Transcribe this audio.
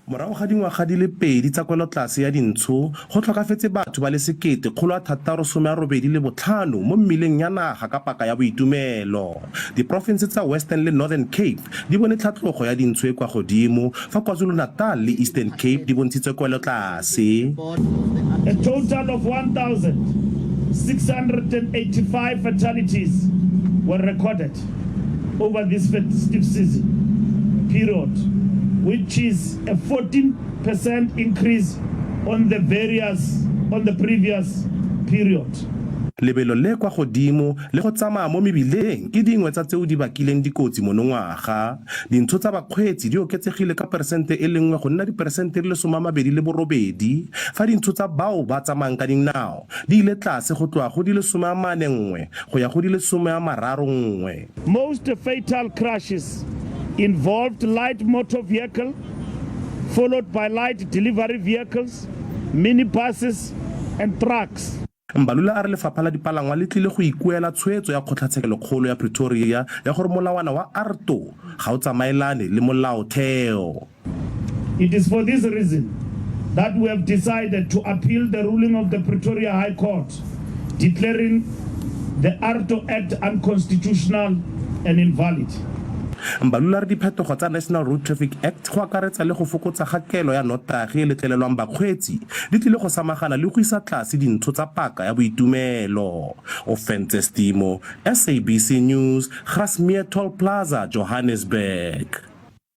Morago ga dingwaga di le pedi tsa kwelotlase ya dintsho, go tlhokafetse batho ba le 1,685 mo mmileng ya naga ka paka ya boitumelo. Diporofense tsa Western le Northern Cape di bone tlhatlogo ya dintsho e kwa godimo, fa KwaZulu-Natal le Eastern Cape di bontshitswe kwelotlase. A total of 1,685 fatalities were recorded over this festive season period, which is a 14% increase on the various on the previous period. Lebelo le kwa godimo le go tsamaya mo mebileng ke dingwe tsa tseo di bakileng dikotsi monongwaga. Dintsho tsa bakgweetsi di oketsegile ka peresente e le nngwe go nna diperesente di le 28, fa dintsho tsa bao ba tsamayang ka dinao di ile tlase go tloga go di le 41 go ya go di le 31. Most fatal crashes involved light motor vehicle followed by light delivery vehicles, minibuses and trucks. Mbalula a re lefapha la dipalangwa le tlile go ikuela tshwetso ya kgotlatshekelokgolo ya Pretoria ya gore molawana wa AARTO ga o tsamaelane le molaotheo. It is for this reason that we have decided to appeal the ruling of the Pretoria High Court declaring the AARTO Act unconstitutional and invalid. Mbalula a re diphetogo tsa National Road Traffic Act, go akaretsa le go fokotsa ga kelo ya notagi e letlelelwang bakgweetsi, di tlile go samagana le go isa tlase dintsho tsa paka ya boitumelo. Ofentse Stimo, SABC News, Grasmere Toll Plaza, Johannesburg.